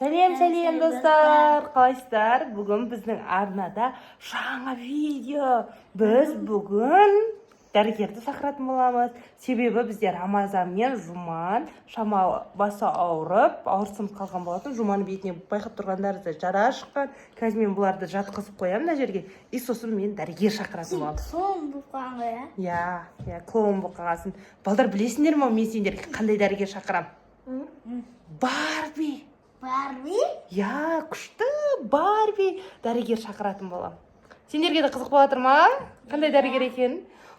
Сәлем, сәлем, достар! Қалайсыздар? Бүгін біздің арнада жаңа видео. Біз бүгін дәрігерді шақыратын боламыз. Себебі бізде Рамазан мен Жұман шамалы басы ауырып, ауырсынып қалған болатын. Жұманның бетіне, байқап тұрғандарыңыздай, жара шыққан. Қазір мен бұларды жатқызып қоямын мына жерге. И сосын мен дәрігер шақыратын боламын. Клоун болып қалған ғой, иә? Иә, клоун болып қалғансың. Балдар, білесіңдер ме, мен сендерге қандай дәрігер шақырамын? Барби. Барби? Иә, күшті Барби дәрігер шақыратын боламын. Сендерге де қызық болып жатыр ма? Қандай дәрігер екенін?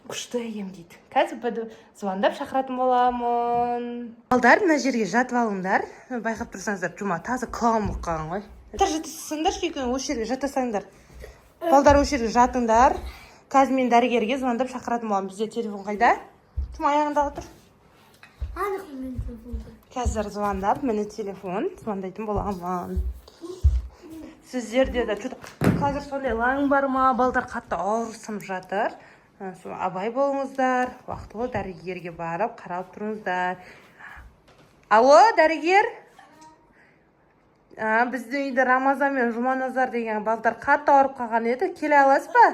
Күшті емдейді. Қазір бір звондап шақыратын боламын. Балдар, мына жерге жатып алыңдар. Байқап тұрсаңыздар, Жұма таза клоун болып қалған ғой. Жатасаңдаршы, екеуің осы жерге жатасаңдар. Балдар, осы жерге жатыңдар. Қазір мен дәрігерге звондап шақыратын боламын. Бізде телефон қайда? Жұма, аяғындағы тұр. Анық мен телефонда. Қазір звондап, міне, телефон, звондайтын боламын. Сіздерде де что қазір сондай лаң бар ма? Балдар қатты ауырсынып жатыр. Сол абай болыңыздар, уақытылы дәрігерге барып қаралып тұрыңыздар. Алло, дәрігер? Біздің үйде Рамазан мен Жұманазар деген балдар қатты ауырып қалған еді. Келе аласыз ба?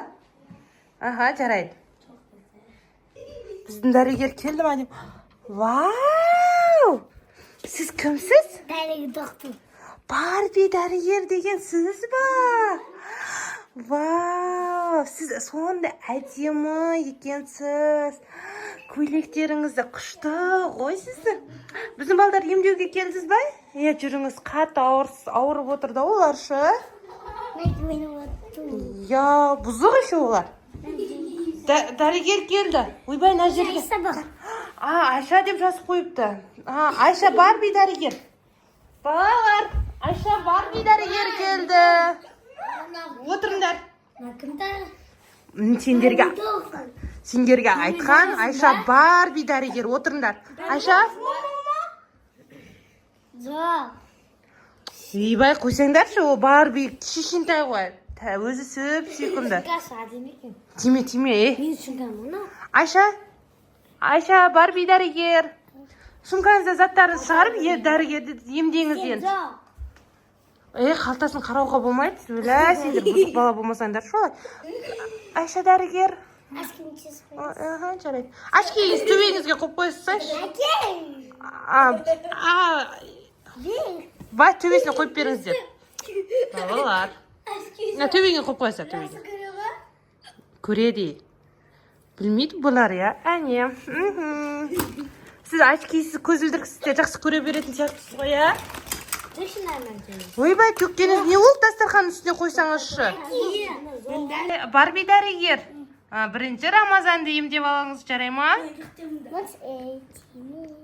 Аха, жарайды. Біздің дәрігер келді ма деп. Вау! Сіз кімсіз? Дәрігер доктор. Барби дәрігер деген сіз ба? Вау! Сіз сондай әдемі екенсіз. Көйлектеріңіз де күшті ғой сіздің. Біздің балдар емдеуге келдіңіз ба? Иә, жүріңіз, қатты ауырып отыр да олар шы. Иә, бұзық еще олар. Дәрігер келді. Ойбай, мына жерге. Айша. А, Айша деп жазып қойыпты. А, Айша Барби дәрігер. Балалар, Айша Барби дәрігер келді. Отырыңдар. Сендерге Доктор. Сендерге айтқан Айша Барби дәрігер. Отырыңдар. Айша? Жоқ. Ойбай, қойсаңдаршы, ол Барби кішкентай ғой. Өзі сүп сүйкімді. Сумкасы әдемі екен. Тиме, тиме, ей. Менің сумкам мынау. Айша? Айша Барби дәрігер. Сумкаңызда заттарын шығарып, дәрігерді емдеңіз енді. Жоқ. Ей, қалтасын қарауға болмайды. Өлә, сендер бұзық бала болмасаңдар солай. Айша дәрігер. Аха, жарайды. Очки төбеңізге қойып қойсайшы. Әке. А, а, бай төбесіне қойып беріңіздер. Балалар. Мына төбеңе қойып қойса, төбеге. Көреді. Білмейді бұлар, иә? Әне. Сіз очкисіз, көзілдіріксіз де жақсы көре беретін сияқтысыз ғой, иә? Ойбай, төккеніңіз не болды, дастарханның үстіне қойсаңызшы. Барби дәрігер. Бірінші Рамазанды емдеп алыңыз, жарай ма? What's 18?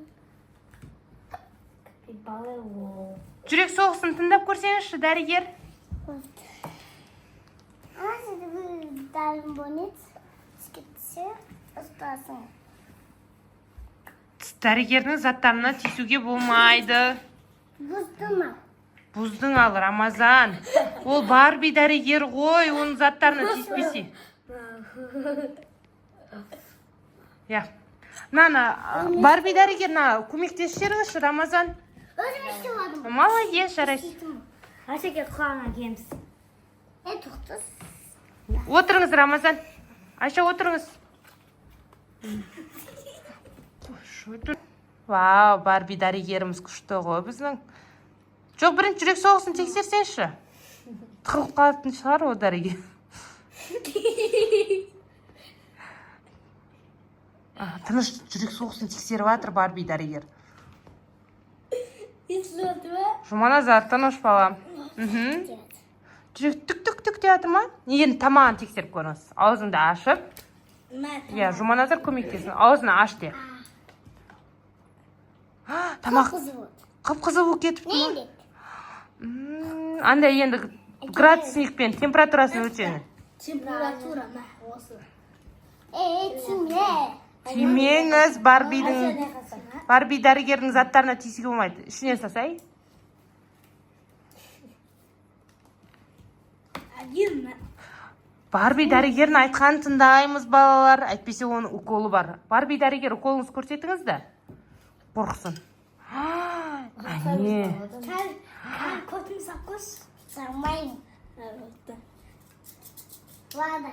Жүрек соғысын тыңдап көрсеңізші, дәрігер. Дәрім бонит. Скетсе, ұстасың. Дәрігердің заттарына тиісуге болмайды. Бұзды ма? Бұздың ал, Рамазан. Ол Барби дәрігер ғой, оның заттарына тиіспесе. Иә. Мынаны, Барби дәрігер, мына көмектесіп жіберіңізші, Рамазан. Өзім істеп алдым. Молодец, жарайсыз. Асеке, құлағыңа киеміз. Е, тоқтас. Отырыңыз, Рамазан. Айша, отырыңыз. Қойшы, отыр. Вау, Барби дәрігеріміз күшті ғой біздің. Жоқ, бірінші жүрек соғысын тексерсеңші. Тығылып қалатын шығар ол дәрігер. Тыныш жүрек соғысын тексеріп жатыр Барби дәрігер. Жұманазар, тыныш, балам. Жүрек түк түк түк деп жатыр ма? Енді тамағын тексеріп көріңіз. Аузыңды ашып. Иә, Жұманазар көмектесін. Аузын аш де. Тамақ Қып-қызыл. Қып-қызыл болып кетіпті ма? Не? Андай енді градусникпен температурасын өлшеңіз. Температура ма? Осы. Е, тиме. Тимеңіз, Барби дәрігердің заттарына тиісуге болмайды. Ішінен сасай. Один. Барби дәрігердің айтқанын тыңдаймыз, балалар. Әйтпесе оның уколы бар. Барби дәрігер, уколыңызды көрсетіңіз да. Қорықсын. Әне. Кәл. қойшы. Салмаймын. Ладно.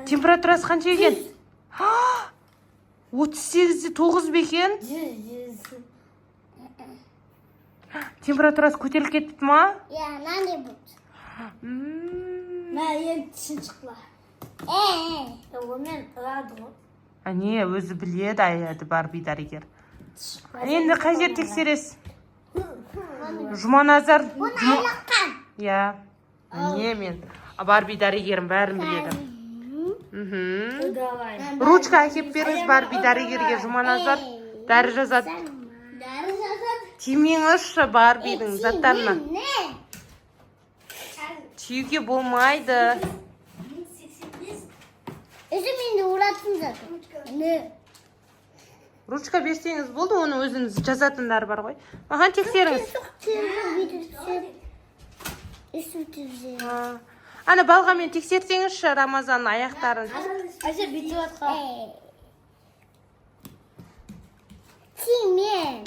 Температурасы қанша екен? 38,9 бе екен? 100, 100. Температурасы көтеріліп кетті ма? Я, мынандай болды. Мә, енді тісін шықпа. Онымен ұрады ғой. Әне, өзі біледі, аяды Барби дәрігер. Енді қай жер тексересіз? Жұманазар. Оны айлаққан. Иә. Әне, мен Барби дәрігерім бәрін біледі. Давай. Ручка әкеліп беріңіз Барби дәрігерге, Жұманазар дәрі жазады. Дәрі жазады. Тимеңізші Барбидің заттарына. Не? Тиюге болмайды. Өзім енді ұратын зат. Не? Ручка берсеңіз болды, оны өзіңіз жазатындары бар ғой. Маған тексеріңіз. А, ана балғамен тексерсеңізші Рамазанның аяқтарын. Әже, бүйтіп жатқан. Тимен.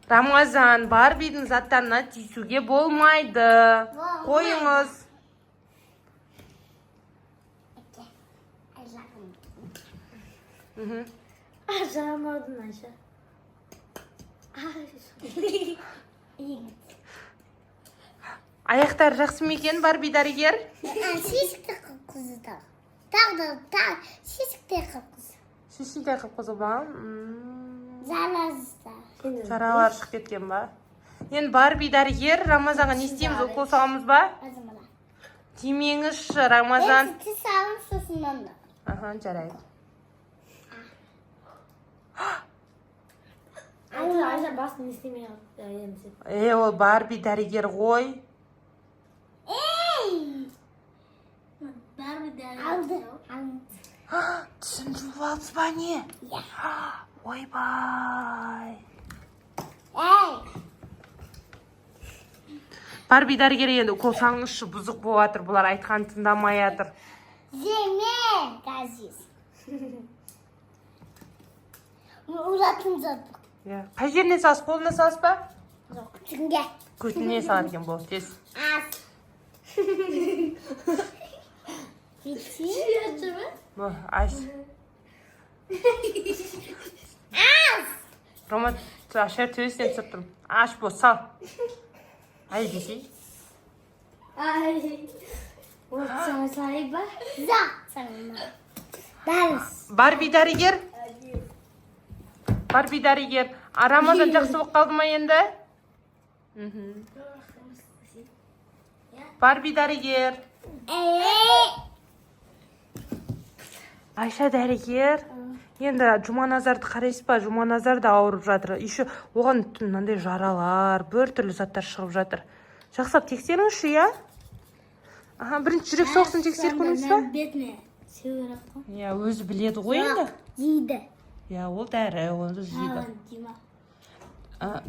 Рамазан, Барбидің заттарына тиісуге болмайды. Қойыңыз. Жарамадың, Айша. Аяқтары жақсы ма екен, Барби дәрігер? Шешікті қып-қызыл тағы. Тағы да тағы шешікті қып-қызыл. Шешіндей қып қызыл ба? Заразда. Жаралар шығып кеткен ба? Енді, Барби дәрігер, Рамазанға не істейміз? Укол саламыз ба? Тимеңізші, Рамазан. Тіс салып сосын мында. Аха, жарайды. Айша, басын не істемей қалды. Е, ол Барби дәрігер ғой. Ей! Барби дәрігер. Алды. Тісін жұлып алыпсыз ба, не? Иә. Ойбай. Ей! Барби дәрігер, енді укол салыңызшы, бұзық болып жатыр бұлар, айтқанын тыңдамай жатыр. Жеме, Газиз. Ұратын зат. Иә, қай жеріне саласыз? Қолына саласыз ба? Жоқ, күтінге. Көтіне салады екен, болды, тез. Аз. Бітті. Бұл, аш. Аз. Рома, ашар, төбесінен түсіріп тұрмын. Аш, бол, сал. Ай десей. Ай. Ба? За. Дәріс. Барби дәрігер. Барби дәрігер. А Рамазан жақсы болып қалды ма енді? Барби дәрігер. Ей. Айша дәрігер. Енді Жұманазарды қарайсыз ба? Жұманазар да ауырып жатыр. Еще оған мынандай жаралар, біртүрлі заттар шығып жатыр. Жақсылап тексеріңізші, иә? Аха, бірінші жүрек соғысын тексеріп көрдіңіз ба? Бетіне себерек қой. Иә, өзі біледі ғой енді. Жейді. Иә, ол дәрі, оны жейді. Дима. А,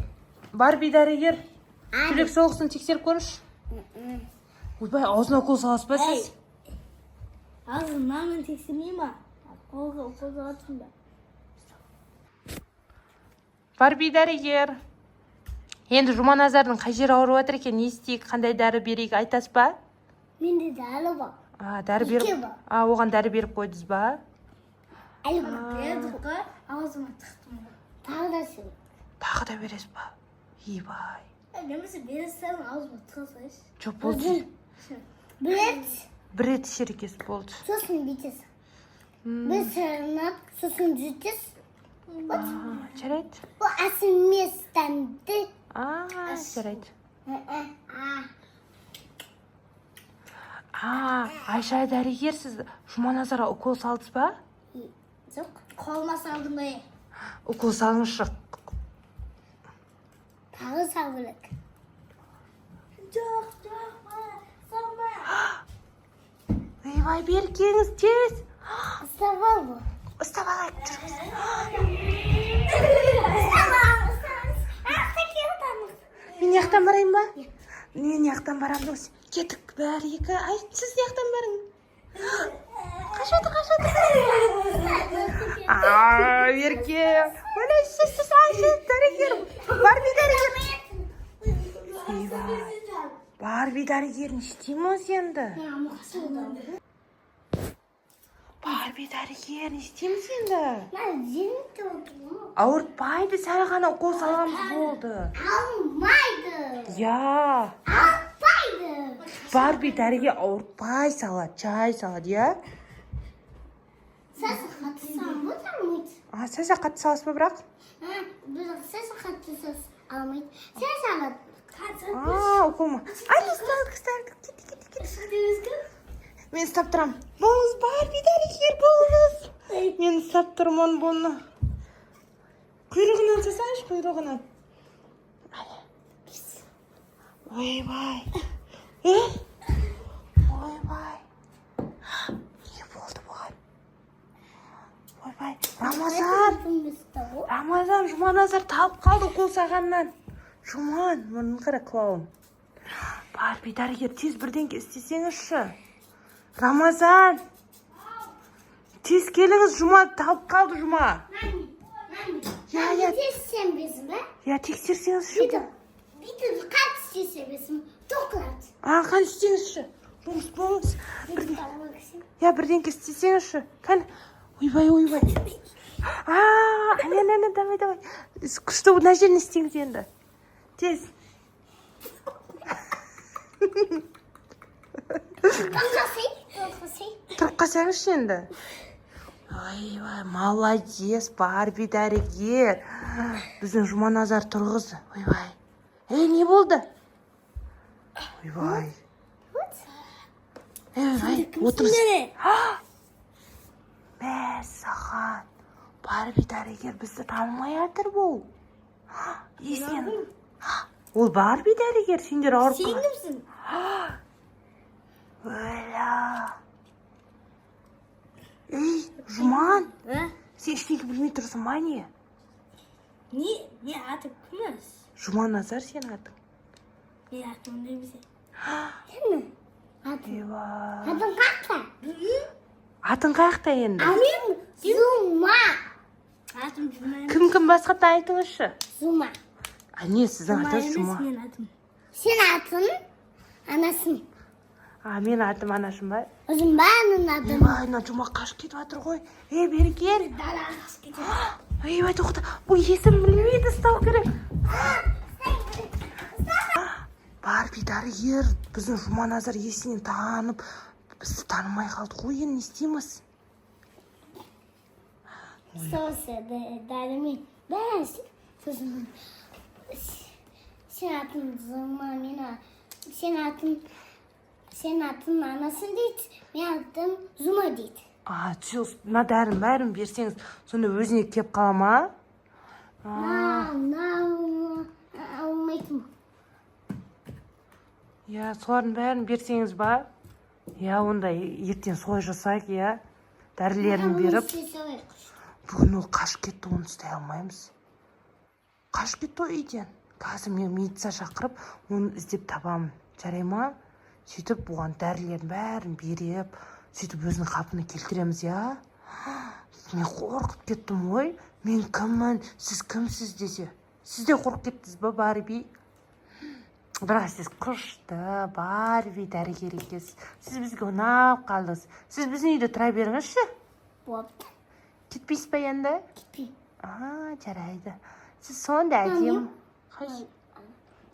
Барби дәрігер, жүрек соғысын тексеріп көріңізші. Ойбай, аузына укол саласыз ба сіз? Ağzından мен тексермей ма? Қолға қолға ба? Барби дәрігер. Енді Жұманазардың қай жері ауырып жатыр екен, не істейік, қандай дәрі берейік, айтасыз ба? Менде дәрі бар. А, дәрі Екеу беріп бар. А, оған дәрі беріп қойдыңыз ба? Әлі бердік қой. Аузыма тықтым ғой. Тағы да сен. Тағы да бересіз ба? Ебай. Немесе бере салың, аузыма тыға салайыншы. Жоқ, болды. Бір рет, Бір рет ішер екенсіз, болды. сосын бүйтесің. Бір сырнап, сосын жүтесің. А, жарайды. Бұл ас емес, дәмді. А, жарайды. А. А, Айша дәрігер, сіз Жұманазарға укол салдыңыз ба? Жоқ. Қолыма салдым ғой. Укол салыңызшы. Тағы салу керек. Жоқ, жоқ, салма. Ойбай, бері келіңіз тез. Ұстап ал бұл. Ұстап алайық, жүріңіз. Ұстап ал, ұстап ал. Мен мына жақтан барайын ба? Мен мына жақтан барамын дос. Кеттік, бір, екі, ай, сіз мына жақтан барың. Қашады, қашады. А, Ерке. Міне, сіз, сіз, Айша дәрігер. Барби дәрігер. Ойбай, Барби дәрігер, не істейміз енді? Барби дәрігер, не істейміз енді? Ауыртпайды, сәл ғана укол салғанымыз болды. Алмайды. Иә. Ауыртпайды. Барби дәрігер ауыртпай салады, жай салады, иә. Сәл қатты салмайды, алмайды. А, сәл қатты саласыз ба бірақ? А, бірақ сәл қатты алмайды. Сәл салады. А, укол ма? Ай, ұстадық, ұстадық. Кет, кет, кет. Мен ұстап тұрамын. Болыңыз, Барби дәрігер, болыңыз. Мен ұстап тұрмын бұны. Құйрығынан салсаңшы, құйрығынан. Ойбай. Е? Ойбай. Не болды бұған? Ойбай. Рамазан. Рамазан, Жұманазар талып қалды укол салғаннан. Жұман, мұрнын қара, клоун. Барби дәрігер, тез бірдеңке істесеңізші. Рамазан. Тез келіңіз, Жұма талып қалды, Жұма. Иә, иә. Тез сенбесің бе? Иә, тексерсеңізші. Бүйтіп, бүйтіп қатты сенбесің. Тоқлады. А, қане, істеңізші. Болыңыз, болыңыз. Иә, бірдеңке істесеңізші. Кәне. Ойбай, ойбай. А, әне, әне, әне, давай, давай. Күшті, мына жерін істеңіз енді. Тез. Тоқасай, тоқасай. Тұрып қалсаңызшы енді. Ойбай, молодец, Барби дәрігер. Біздің Жұманазар тұрғызды. Ойбай. Ей, не болды? Ойбай. Ойбай, отырыңыз. Мәссаған. Барби дәрігер бізді танымай жатыр бұл. Есінен. Ол Барби дәрігер, сендер ауырып Сен қалған. кімсің? Өлә. Ей, Жұман, сен ештеңе білмей тұрсың ба, не? Не, не атым кім? Жұманазар сенің атың. Не атым не білсе. Кім? Атым. Ойбай. Атым қақта. Атың қаяқта енді? Атым Зума. Атым Жұма. Кім, кім, басқа да айтыңызшы. Зума. А, не, сіздің атыңыз Жұма. Мен атым. Сен атың анасың. А, менің атым анашым ба? Өзім бәрінің атым. Ойбай, мына Жұма қашып кетіп жатыр ғой. Ей, бері кел. Далаға қашып кетеді. Ойбай, тоқта. Бұл есін білмейді, ұстау керек. Барби дәрігер, біздің Жұманазар есінен танып, бізді танымай қалды ғой, енді не істейміз? Сосы дәрімен бәрін істейді. Сосын сен атың Зума, мен сен атың анасың дейді. Мен атым Зума дейді. А, все, мына дәрінің бәрін берсеңіз, сонда өзіне кеп қала ма? На, на, алмайтын. Иә, солардың бәрін берсеңіз ба? Иә, онда ертең солай жасайық, иә. Дәрілерін беріп. Бүгін ол қашып кетті, оны ұстай алмаймыз. Қашып кетті ғой үйден. Қазір мен милиция шақырып, оны іздеп табамын. Жарай ма? Сөйтіп оған дәрілердің бәрін беріп, сөйтіп өзінің қалпына келтіреміз, иә. Мен қорқып кеттім ғой. Мен кіммін, сіз кімсіз десе. Сіз де қорқып кеттіңіз ба, Барби? Бірақ сіз күшті Барби дәрігер екенсіз. Сіз бізге ұнап қалдыңыз. Сіз біздің үйде тұра беріңізші. Бопты. Кетпейсіз ба енді? Кетпей. А, жарайды. Сіз сондай әдемі. Қайсы?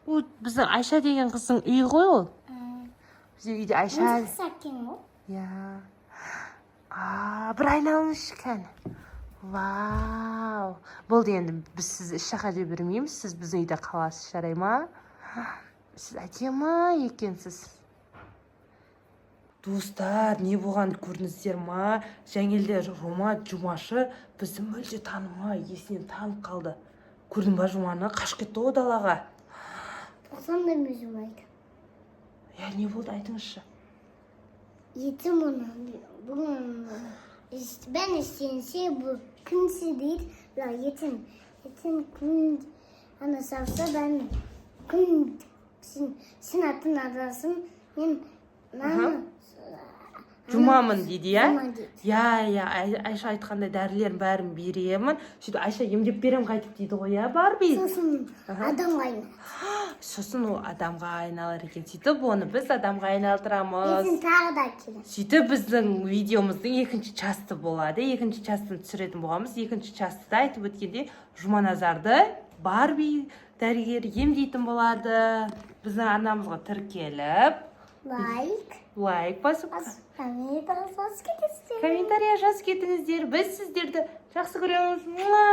Ол біздің Айша деген қыздың үйі ғой ол. Біздің үйде Айша. Сәкен ғой. Иә. А, бір айналыңызшы, кәні. Вау. Болды, енді біз сізді еш жаққа жібермейміз. Сіз біздің үйде қаласыз, жарай ма? Сіз әдемі екенсіз. Достар, не болғанын көрдіңіздер ма? Жәңелде Жома Жұмашы бізді мүлде танымай, есінен танып қалды. Көрдің ба Жұманы? Қашып кетті ғой далаға. Тоқсан да мен Зума айтамын. Иә, не болды, айтыңызшы. Ертең оны бүгін бәрін істенсе, бұл күнсі дейді. Бірақ ертең күн ана сапса, бәрін күн сен атың адасың, мен мынаны Жұмамын дейді, иә? Жұмамын дейді. Иә, Айша айтқандай дәрілердің бәрін беремін. Сөйтіп, Айша емдеп беремін қайтып дейді ғой, иә, Барби? Сосын адамға айналады. Сосын ол адамға айналар екен. Сөйтіп, оны біз адамға айналдырамыз. Ертең тағы да келеді. Сөйтіп, біздің видеомыздың екінші часты болады. Екінші частын түсіретін боламыз. Екінші частыда айтып өткенде, Жұманазарды Барби дәрігер емдейтін болады. Біздің арнамызға тіркеліп, Лайк. лайк басып, Комментарий жазып кетесіздер. Комментария жазып кетіңіздер. Біз сіздерді жақсы көреміз. Муа!